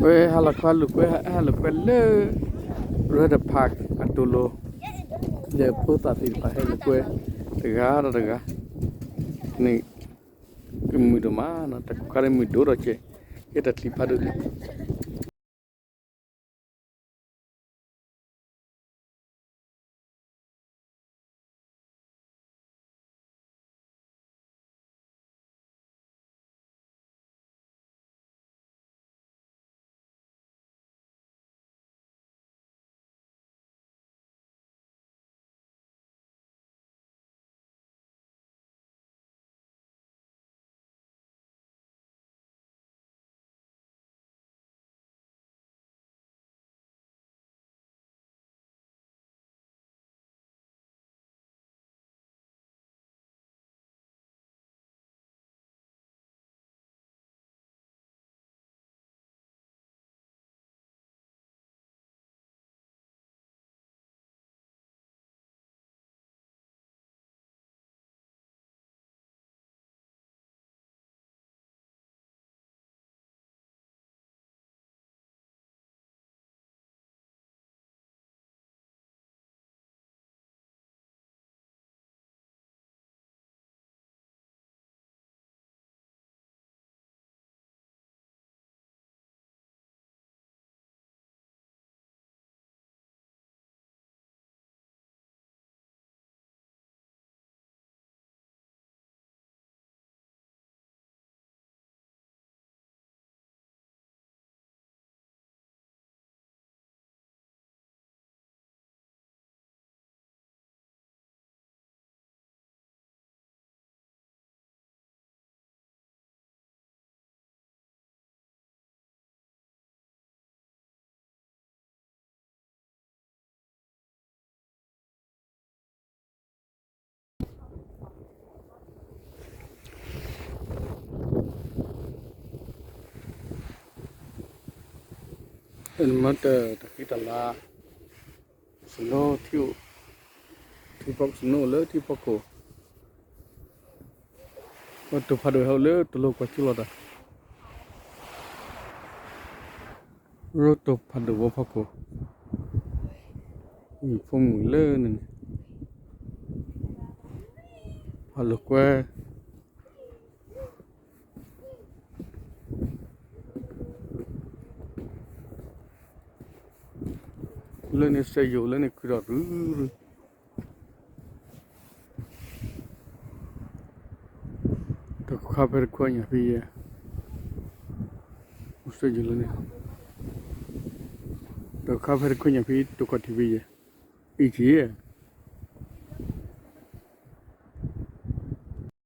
ဝဲဟးလီၤခီလိာ်ကွဲ ဟးလိာ်ကွဲလၢ Rutherford Park အတိၢ်လိၤ လၢဖိသၣ်သ့ၣ်တဖၣ်ဟဲလိာ်ကွဲ တဂၤဒီးတဂၤ န့ၣ် ကမုာ်ဒိၣ်မးနီၤ, တၢ်ကိၢ်ခါန့ၣ်မုာ်ဒိၣ်ဒီးကဲ ဟဲတၢ်ချံဖးဒိၣ်န့ၣ် မ့ၢ်တၢ်ဃံတၢ်လၤ snow ထံအိၣ် ထံဖီ snow လၢထံဖီခိၣ် ပှၤတိာ်ဖးဒိၣ်ဟဲအိၣ်လၢတလိၣ်ကွၢ်ကၠိလီၤတၢ် ရိတိာ်ဖးဒိၣ်ဝဲဖီခိၣ် ယဖိမုၣ်လၢန့ၣ်န့ၣ် ဟးလိာ်ကွဲ လၢန့ၣ်စဲးယိာ်လၢန့ၣ် ခုၣ်ထီၣ်ရုရု တခါဖဲတခွဲညၣ်ဖံယဲၢ် စဲးယိာ်လၢန့ၣ် တခါဖဲတခွဲညၣ်ဖံ တိာ်ခီၣ်ထံးဖံယဲၢ် အံၤက့ၤ